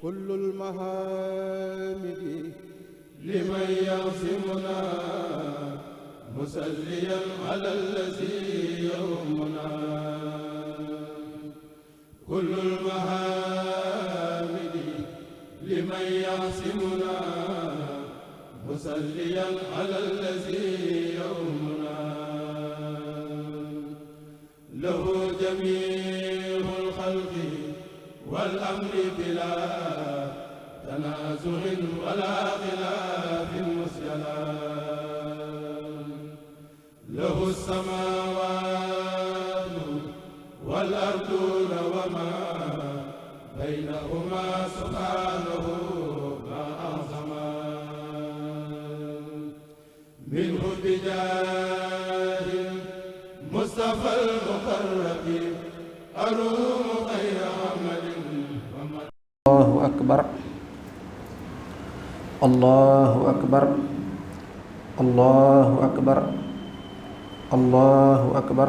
كل المحامد لمن يعصمنا مسليا على الذي يومنا كل المحامد لمن يعصمنا مسليا على الذي يومنا له جميع الخلق والأمر بلا تنازع ولا خلاف مسجلان له السماوات والأرض وما بينهما سبحانه ما أعظما منه بجاه مصطفى المقرب أروم خير عمل الله أكبر الله أكبر الله أكبر الله أكبر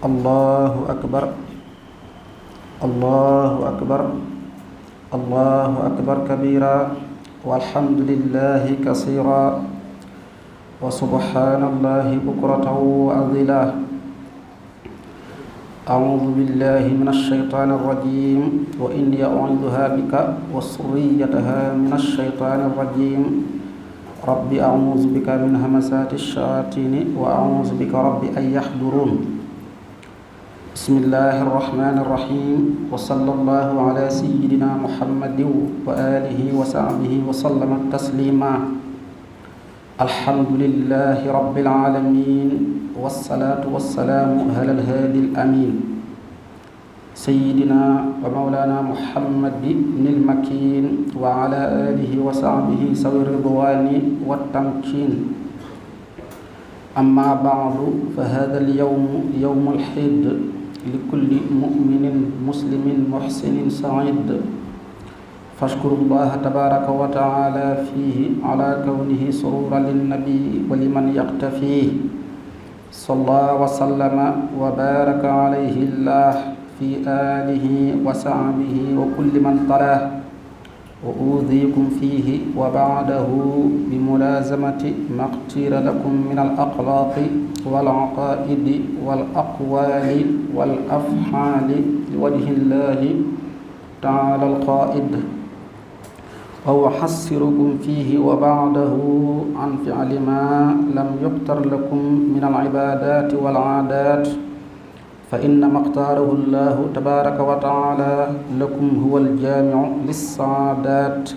الله أكبر الله أكبر الله أكبر كبيرا والحمد لله كثيرا وسبحان الله بكرة وأصيلا أعوذ بالله من الشيطان الرجيم وإني أعوذها بك وذريتها من الشيطان الرجيم رب أعوذ بك من همزات الشياطين وأعوذ بك رب أن يحضرون بسم الله الرحمن الرحيم وصلى الله على سيدنا محمد وآله وصحبه وسلم تسليما الحمد لله رب العالمين والصلاة والسلام على الهادي الأمين سيدنا ومولانا محمد بن المكين وعلى آله وصحبه ذوي الرضوان والتمكين أما بعد فهذا اليوم يوم الحيد لكل مؤمن مسلم محسن سعيد فاشكروا الله تبارك وتعالى فيه على كونه سرورا للنبي ولمن يقتفيه صلى وسلم وبارك عليه الله في آله وصحبه وكل من تلاه وأوذيكم فيه وبعده بملازمة ما اختير لكم من الأخلاق والعقائد والأقوال والأفعال لوجه الله تعالى القائد وأحذركم فيه وبعده عن فعل ما لم يختر لكم من العبادات والعادات فإنما اختاره الله تبارك وتعالى لكم هو الجامع للسعادات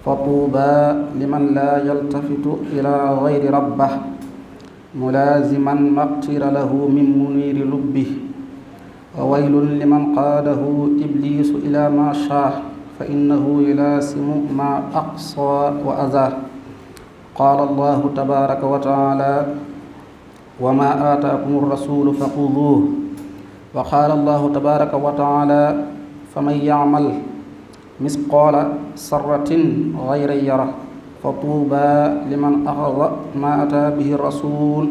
فطوبى لمن لا يلتفت إلى غير ربه ملازما ما اختر له من منير لبه وويل لمن قاده إبليس إلى ما شاء فإنه يلاسم ما أقصى وأذى قال الله تبارك وتعالى وما آتاكم الرسول فخذوه وقال الله تبارك وتعالى فمن يعمل مثقال ذرة غير يره فطوبى لمن أخذ ما أتى به الرسول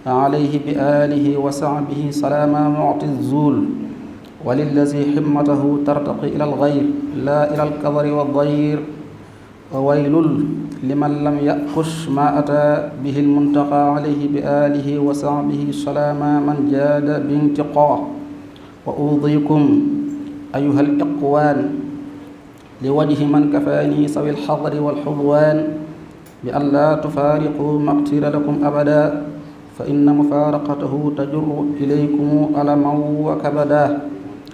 عليه بآله وصحبه سلام معطي الزول وللذي حمته ترتقي إلى الغير لا إلى الكظر والضير وويل لمن لم يأخش ما أتى به المنتقى عليه بآله وصحبه سلام من جاد بانتقاه وأوضيكم أيها الإخوان لوجه من كفاني سوي الحضر والحضوان بأن لا تفارقوا ما اختير لكم أبدا فإن مفارقته تجر إليكم ألما وكبدا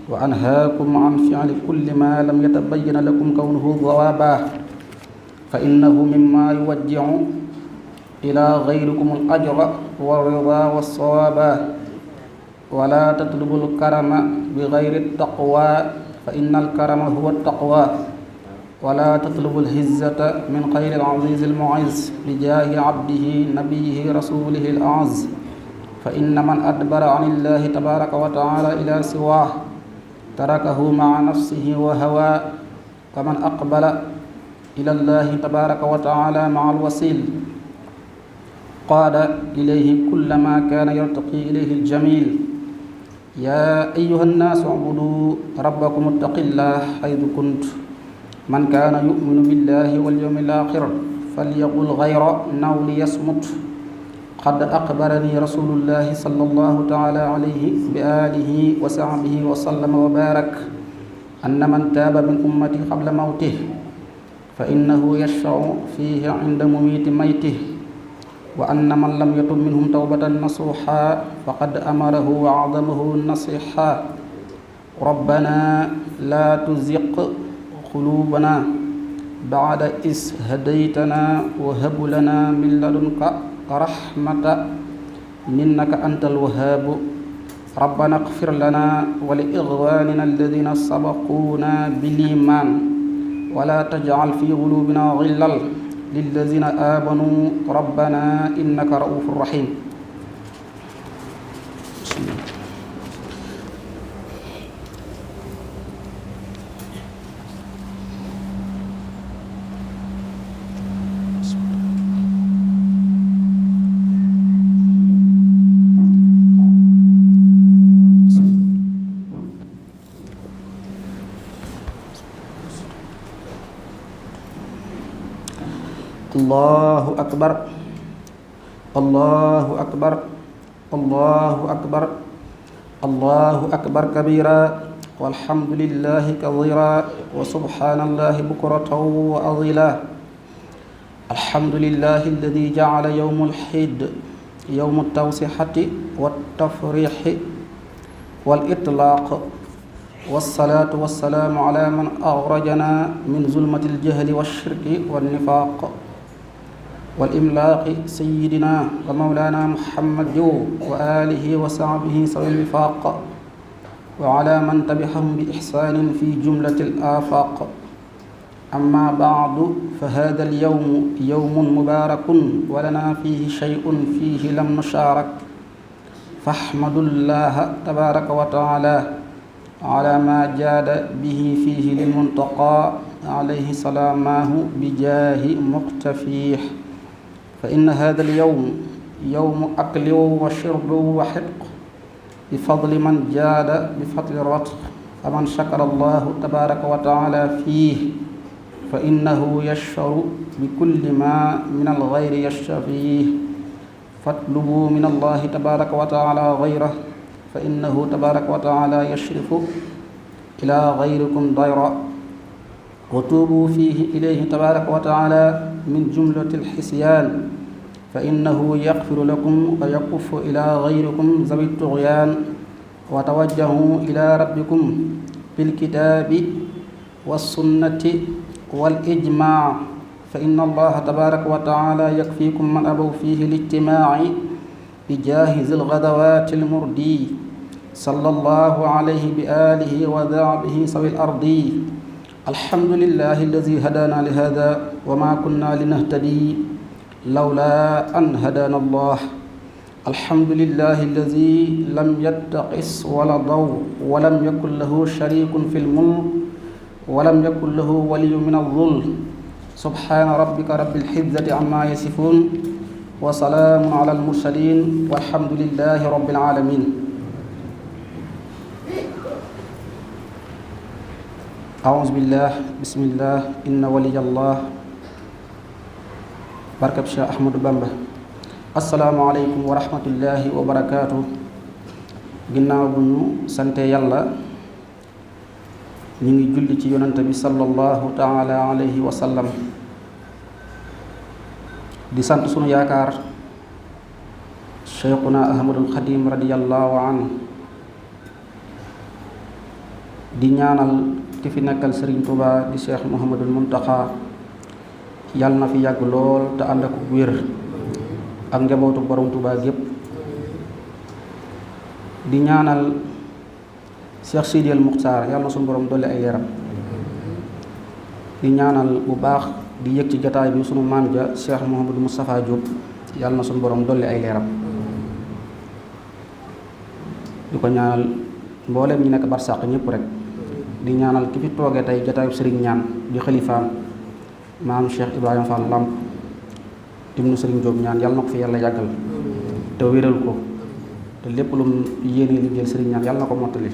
وأنهاكم عن فعل كل ما لم يتبين لكم كونه ضوابا فإنه مما يوجع إلى غيركم الأجر والرضا والصواب ولا تطلبوا الكرم بغير التقوى فإن الكرم هو التقوى ولا تطلبوا الهزة من خير العزيز المعز بجاه عبده نبيه رسوله الأعز فإن من أدبر عن الله تبارك وتعالى إلى سواه تركه مع نفسه وهواه ومن أقبل إلى الله تبارك وتعالى مع الوسيل قاد إليه كل ما كان يرتقي إليه الجميل يا أيها الناس اعبدوا ربكم اتقوا الله حيث كنت من كان يؤمن بالله واليوم الآخر فليقل غير أو ليصمت قد أخبرني رسول الله صلى الله تعالى عليه بآله وصحبه وسلم وبارك أن من تاب من أمتي قبل موته فإنه يشفع فيه عند مميت ميته وأن من لم يتب منهم توبة نصوحا فقد أمره وعظمه نصيحا ربنا لا تزغ قلوبنا بعد إذ هديتنا وهب لنا من لدنك رحمة إنك أنت الوهاب ربنا اغفر لنا ولإخواننا الذين سبقونا بالإيمان ولا تجعل في قلوبنا غلا للذين آمنوا ربنا إنك رؤوف رحيم. Allahu akbar, Allahu akbar, Allahu akbar, Allahu akbar kabira, walhamdulillahi kathira, wa subhanallahi bukratan wa asila. Alhamdulillahi alladhi ja'ala yawmul hid yawmut tawsihati wat tafrihi wal itlaq. Wassalatu wassalamu ala man akhrajana min zulmatil jahli wash-shirki wan-nifaq wal imlaaqi sayyidina wa mawlana Muhammad wa alihi wa sahbihi sawil wifaq wa ala man tabi'ahum bi ihsanin fi jumlatil afaq. Amma ba'du fa hadha al-yawmu yawmun mubarakun wa lana fihi shay'un fihi lam nusharak fahmadullaha tabaraka wa ta'ala ala ma jaada bihi fihi lil muntaqa alayhi salaamahu bi jaahi muqtafih fa inna hadha al yawm yawmu akli wa shurbi wa hitq bi fadli man jaada bi fadli ratq faman shakara allahu tabaraka wa taala fihi fa innahu yashfaru bi kulli ma min al ghayri yashfih fatlubu min allahi tabaraka wa taala ghayrahu fa innahu tabaraka wa taala yashrifu ila ghayrikum dayra wa tuubu fihi ilayhi tabaraka wa taala min jumlati alxisyan fa innahu yaghfiru lakum wa yakuffu ila ghayrikum zawi tughyan wa tawajjahu ila rabbikum bilkitabi wassunnati wal ijma' fa inna allaha tabaraka wa taala yakfikum man abaw fihi lijtima'i bijaahi zil ghadawaati al-murdi sallallahu alayhi bi aalihi wa sahbihi sawil ardi. Alhamdulillahi allazi hadaana li haadaa wa maa kunnaa linahtadii lawlaa an hadaana Allah. Alhamdulillahi allazi lam yattakhidh waladan wa lam yakun lahu shariikun fil mulk wa lam yakun lahu waliyyun mina adh-dhulm. Subhaana rabbika rabbil izzati ammaa yasifuun wa salaamun ala al-mursaliin walhamdulillahi rabbil aalamiin. A'uuzu billah, bismillah, inna waliyallah. Barkab Cheikh Ahmadou Bamba. Assalaamu aleykum wa rahmatullahi wa barakaatu. Ginnaaw bu ñu sante yàlla, ñu ngi julli ci yonante bi sallallahu taala alayhi wa sallam. di sant sunu yaakaar Cheikhuna Ahmadul Xadim radiyallahu anhu. di ñaanal ki fi nekkal Serigne Touba di Cheikh Mouhamadul Muntaxa yàlla na fi yàgg lool te ànd ak wér ak njabootu borom Touba gépp. di ñaanal Cheikh Sidi El Muxtaar yàlla na suñu borom dolli ay leeram. di ñaanal bu baax di yëg ci jataay bi sunu maam ja Cheikh Mouhamadou Moustapha Diop yàlla na suñu borom dolli ay leeram. di ko ñaanal mbooleem ñi nekk barsàq ñëpp rek. di ñaanal ki fi toogee tey jataayu Serigne ñaan di xalifaam maam Cheikh Ibrahima Fall Lamp ibnu Serigne Diop ñaan yàlla na ko fi yàlla yàggal te wéral ko te lépp lu mu yéene liggéeyal sëriñ ñaan yàlla na ko mottali.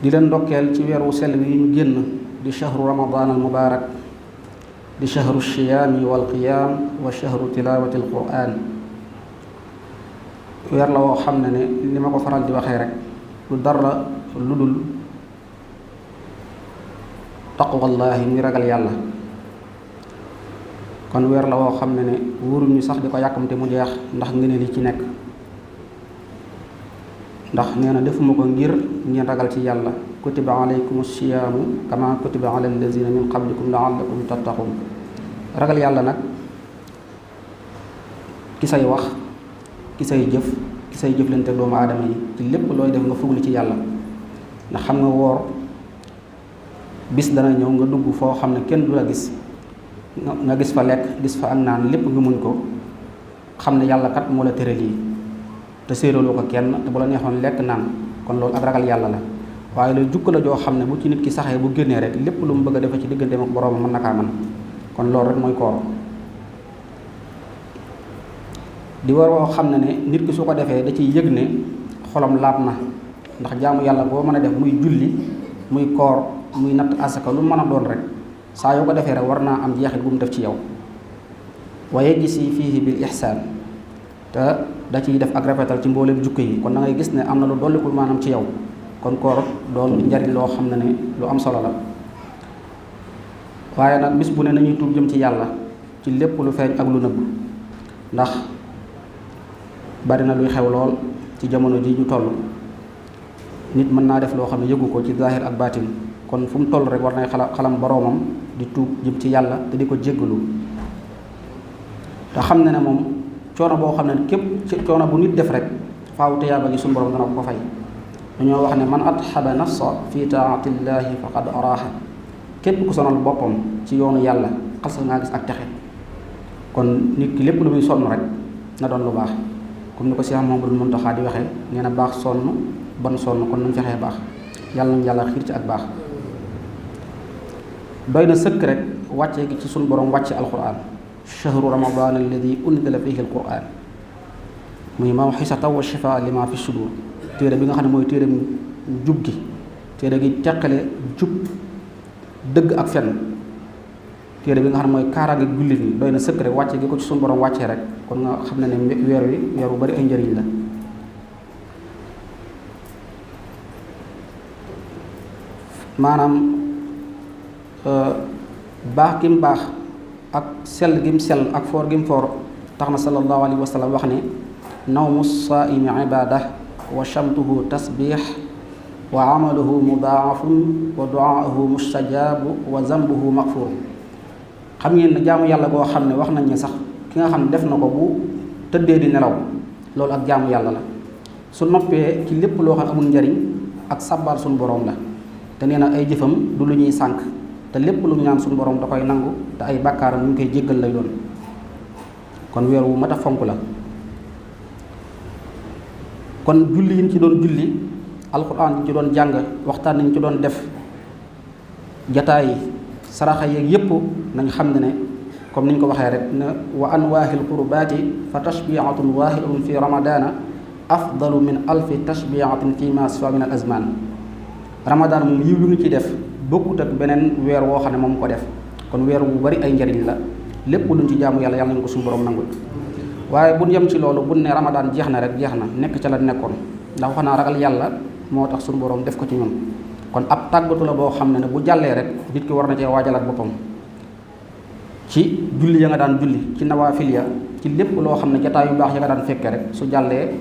di leen ndokkeel ci weeru sell wi ñu génn di shahru ramadan al mubarak di shahru shiyaami wal qiyaam wa shahru tilaawati al quraan. weer la woo xam ne li ma ko faral di waxee rek lu dara lu dul taqwallaahi muy ragal yàlla. kon weer la woo xam ne wuruñu sax di ko yàkkamte mu jeex ndax ngëneel yi ci nekk, ndax nee na defuma ko ngir ngeen ragal ci yàlla. kutiba alaykum siyaamu kama kutiba ala allazina min qablikum laallakum tattaqun. ragal yàlla nag ki say wax, ki say jëf, ki say jëflante doomu aadama yi ci lépp looy def nga fugli ci yàlla. ndax xam nga woor bis dana ñëw nga dugg foo xam ne kenn du la gis, nga gis fa lekk, gis fa ak naan, lépp nga muñ ko, xam ne yàlla kat moo la tere lii te séeraloo ko kenn, te bu la neexoon lekk naan. kon loolu ak ragal yàlla la. waaye loolu jukka la joo xam ne bu ci nit ki saxee bu génnee rek lépp lu mu bëgg a defe ci digganteem ak boroomam mën na kaa mën. kon loolu rek mooy koor. di war woo xam ne nit ki su ko defee da ciy yëg ne xolam laab na, ndax jaamu yàlla boo mën a def muy julli, muy koor, muy natt asaka, lu mën a doon rek saa yoo ko defee rek war naa am jeexit bu mu def ci yow. waaye gis yi fii bil ihsaan, te da ciy def ak rafetal ci mboolem jukki yi. kon da ngay gis ne am na lu dollikul maanaam ci yow. kon koor doon njariñ loo xam ne lu am solo la. waaye nag bis bu ne nañuy tuub jëm ci yàlla ci lépp lu feeñ ak lu nëbb, ndax bari na luy xew lool ci jamono ji ñu toll. nit mën naa def loo xam ne yëgu ko ci zaahir ak baatin. kon fu mu toll rek war nay xalam boroomam di tuub jëm ci yàlla te di ko jéggalu, te xam ne moom coono boo xam ne képp ci coono bu nit def rek faaw tiyaaba gi suñu borom dana ko fay. dañoo wax ne man atxaba nafsa fi taatillahi faqad araaha. képp ku sonal boppam ci yoonu yàlla xas ngaa gis ak texe. kon nit ki lépp lu muy sonn rek na doon lu baax, comme ni ko Cheikh Mouhamadoul Mountakha di waxee, nee na baax sonn bon sonn, kon nañ fexee baax. yàlla nañ yàlla xiir ci ak baax. doy na sëkk rek wàccee gi ci suñu borom wàcce alquran. shahru ramadan alladi unzila fihi alquran muy mawxisatan wa shifaa lima fi sudur. téere bi nga xam ne mooy téere jub gi, téere gi teqale jub dëgg ak fen, téere bi nga xam ne mooy kaaraange jullit ñi. doy na sëkk rek wàcce gi ko ci suñu borom wàccee rek kon nga xam ne weer wi weer bu bari ay njëriñ la. maanaam baax gi mu baax ak sell gi mu sell ak foor gi mu foor tax na sallallahu alayhi wa sallam wax ne nawmu saaimi ibaada wa shamtuhu tasbix wa amaluhu mudaafun wa duaahu mustajaabu wa zambuhu maxfuur. xam ngeen ne jaamu yàlla boo xam ne wax nañ ne sax ki nga xam ne def na ko bu tëddee di nelaw loolu ak jaamu yàlla la. su noppee ci lépp loo xam ne amul njariñ ak sabbaal suñu borom la. te nee na ay jëfam du lu ñuy sànk, te lépp lu ñaan suñu borom da koy nangu, te ay bàkkaaram ñu ngi koy jéggal lay doon. kon weer wu mat a fonk la. kon julli yi ñu ci doon julli, alxuraan yi ñu ci doon jàng, waxtaan nañ ci doon def, jataay yi, saraxa yeeg yépp nañ xam ne comme niñ ko waxee rek ne wa anwaahil qurbaati fa tashbiatun waahidatun fi ramadana afdalu min alfi tashbiatin fi ma siwa min al azman. ramadaan moom yiw yu ñu ci def bokkut ak beneen weer woo xam ne moom ko def. kon weer wu bari ay njariñ la, lépp luñ ci jaamu yàlla yàlla nañ ko suñu borom nangul. waaye buñ yem ci loolu buñ ne ramadaan jeex na rek jeex na, nekk ca la nekkoon, ndax wax naa ragal yàlla moo tax suñu borom def ko ci ñun. kon ab tàggatu la boo xam ne bu jàllee rek nit ki war na cee waajalaat boppam ci julli ya nga daan julli, ci nawaafil ya, ci lépp loo xam ne jataay yu baax ya nga daan fekkee rek su jàllee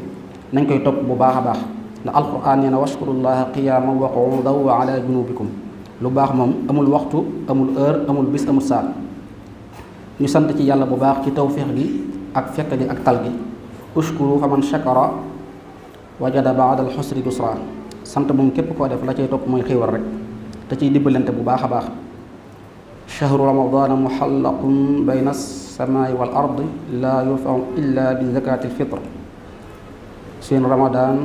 nañ koy topp bu baax a baax. ndax alquran nee na washkurullaha qiyaman wa qu'udan wa ala junubikum. lu baax moom amul waxtu, amul heure, amul bis, amul saa. ñu sant ci yàlla bu baax ci tawfiix gi ak fekk gi ak tal gi. ushkuru fa man shakara wajada ba'da al-husri yusra. sant moom képp koo def la cay topp mooy xéewal rek te ciy dimbalante bu baax a baax. shahru ramadana muhallaqun bayna as-samaa'i wal ardi laa yurfa'u illa bi zakati al-fitr. seen ramadaan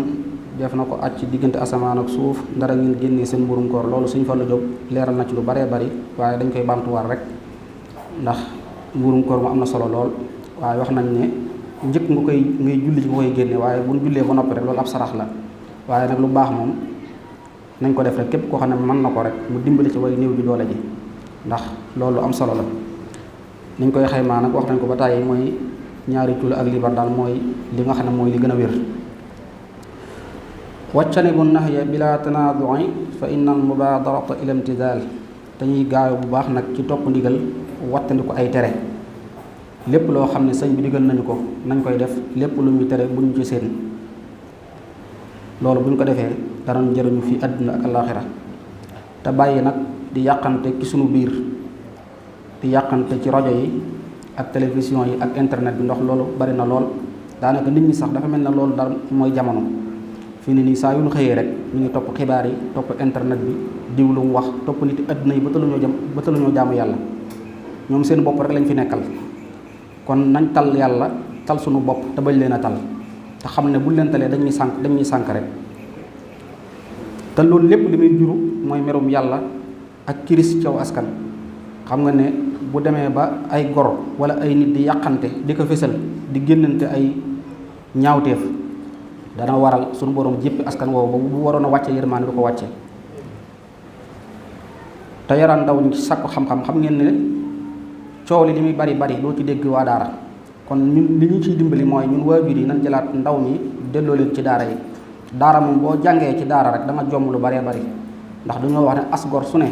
def na ko aj ci diggante asamaan ak suuf ndara ngeen génnee seen mburum koor. loolu suñ fa la jóg leeral na ci lu baree bari, waaye dañ koy bamtuwaat rek ndax mburum koor mu am na solo lool. waaye wax nañ ne njëkk ngay julli ci nga koy génne, waaye bu ñu jullee ba noppi rek loolu ab sarax la. waaye nag lu baax moom nañ ko def rek képp koo xam ne mën na ko rek mu dimbali ci way néew ji doole ji, ndax loolu am solo la. niñ koy xaymaa nag wax nañ ko ba tàyyi mooy ñaari kilo ak liibar daal mooy li nga xam ne mooy li gën a wér. waccanibu nahya bila tanaadu'i fa inna al mubaadarata ila imtidaal, dañuy gaaw bu baax nag ci topp ndigal wattandi ko ay tere. lépp loo xam ne sëñ bi digal nañu ko nañ koy def, lépp lu ñu tere bu ñu ci seen. loolu bu ñu ko defee danañ jëriñu fi àdduna ak alaaxira te bàyyi nag di yàqante ci sunu biir, di yàqante ci rajo yi ak télévision yi ak internet bi, ndox loolu bari na lool. daanaka nit ñi sax dafa mel ne loolu daal mooy jamono. fii ne nii saa yu ñu xëyee rek ñu ngi topp xibaar yi, topp internet bi, diw lu mu wax, topp nit àdduna yi ba taluñoo jaamu yàlla. ñoom seen bopp rek lañ fi nekkal. kon nañ tal yàlla, tal sunu bopp te bañ leen a tal, te xam ne buñ leen talee dañuy sànk rek. te loolu lépp li muy juru mooy merum yàlla ak kiris caw askan. xam nga ne bu demee ba ay gor wala ay nit di yàqante di ko fésal, di génnante ay ñaawteef, dana waral sunu borom jéppi askan woowu ba bu waroon a wàcce yërmaande du ko wàcce. te yaraan ndaw ñi ci sàkku xam-xam, xam ngeen ne coow li muy bari doo ci dégg waa daara. kon ñun li ñu ciy dimbali mooy ñun waajur yi nañ jëlaat ndaw ñi delloo leen ci daara yi. daara moom boo jàngee ci daara rek da nga jomm lu baree bari, ndax dañoo wax ne as gor su ne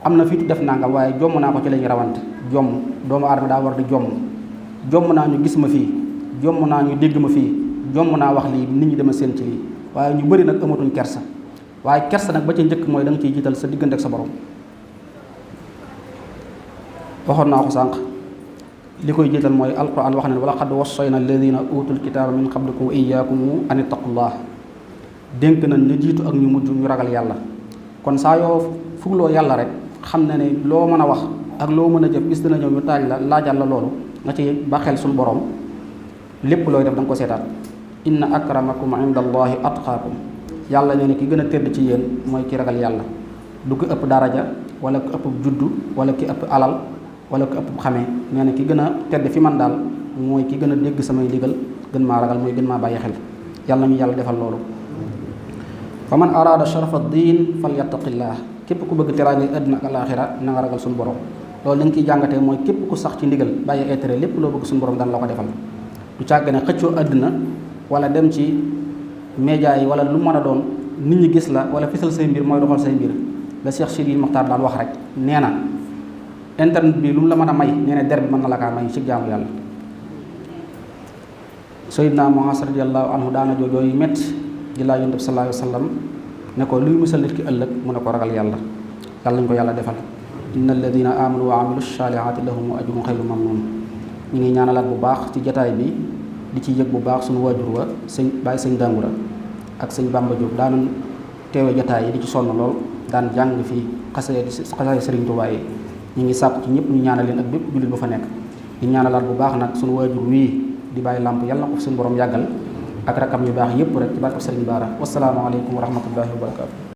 am na fiitu def nangam, waaye jomm naa ko ci lañuy rawante. jomm doomu aadama daa war di jomm naa ñu gis ma fii, jomm naa ñu dégg ma fii, jomm naa wax lii nit ñi dama seen ci lii. waaye ñu bëri nag amatuñ kersa. waaye kersa nag ba ca njëkk mooy da nga ciy jiital sa diggante ak sa borom. waxoon naa ko sànq, li koy jiital mooy alquran wax ne wala qad wassayna alladina utul kitaaba min qablikum wa iyyakum an ittaqullah. dénk nañ ñu jiitu ak ñu mujj ñu ragal yàlla. kon saa yoo fugloo yàlla rek xam na ne loo mën a wax ak loo mën a jëf bis dina ñëw ñu taaj la laajal la loolu nga ci baxel suñu borom. lépp looy def da nga ko seetaat. inna akramakum inda allahi atqaakum, yàlla nee ne ki gën a tedd ci yéen mooy ki ragal yàlla. du ko ëpp daraja wala ko ëpp juddu wala ki ëpp alal wala ko ëpp xamee. nee na ki gën a tedd fi man daal mooy ki gën a dégg samay ndigal, gën maa ragal, mooy gën maa bàyyi xel. yàlla nañu yàlla defal loolu. fa man araada sharafa diin fal yattaqillah, képp ku bëgg teraange àddina ak alaaxira na nga ragal suñu borom. loolu li nga ciy jàngatee mooy képp ku sax ci ndigal bàyyi ay tere, lépp loo bëgg suñu borom dana la ko defal. du càgg ne xëccoo àddina wala dem ci média yi wala lu mën a doon nit ñi gis la wala fisal say mbir mooy doxal say mbir. la Cheikh Sidi Mokhtar daan wax rek nee na internet bi lu mu la mën a may, nee na der bi mën na la kaa may ci jaamu yàlla. Sayyidina Muaz radiyallahu anhu daana joojoo yu métti di laa Yonent bi sallallahu alayhi wa sallam ne ko luy musal nit ki ëllëg, mu ne ko ragal yàlla. yàlla nañu ko yàlla defal. inna alladina amanu wa amilu saalihaati lahum ajrun xayru mamnun. ñu ngi ñaanalaat bu baax ci jataay bi di ci yëg bu baax suñu waajur wa sëñ Dangura ak sëñ Bamba Diop daanañ teewe jataay yi di ci sonn lool, daan jàng fii xasee Sëriñ Tuubaa yi. ñu ngi sàkku ci ñëpp ñu ñaanal leen ak bépp jullit bu fa nekk. di ñaanalaat bu baax nag suñu waajur wii di bàyyi làmp, yàlla na ko suñu borom yàggal ak rakam yu baax yëpp rek ci barke Sëriñ Baara. wassalaamu aleykum wa rahmatullahi wa barakaatu.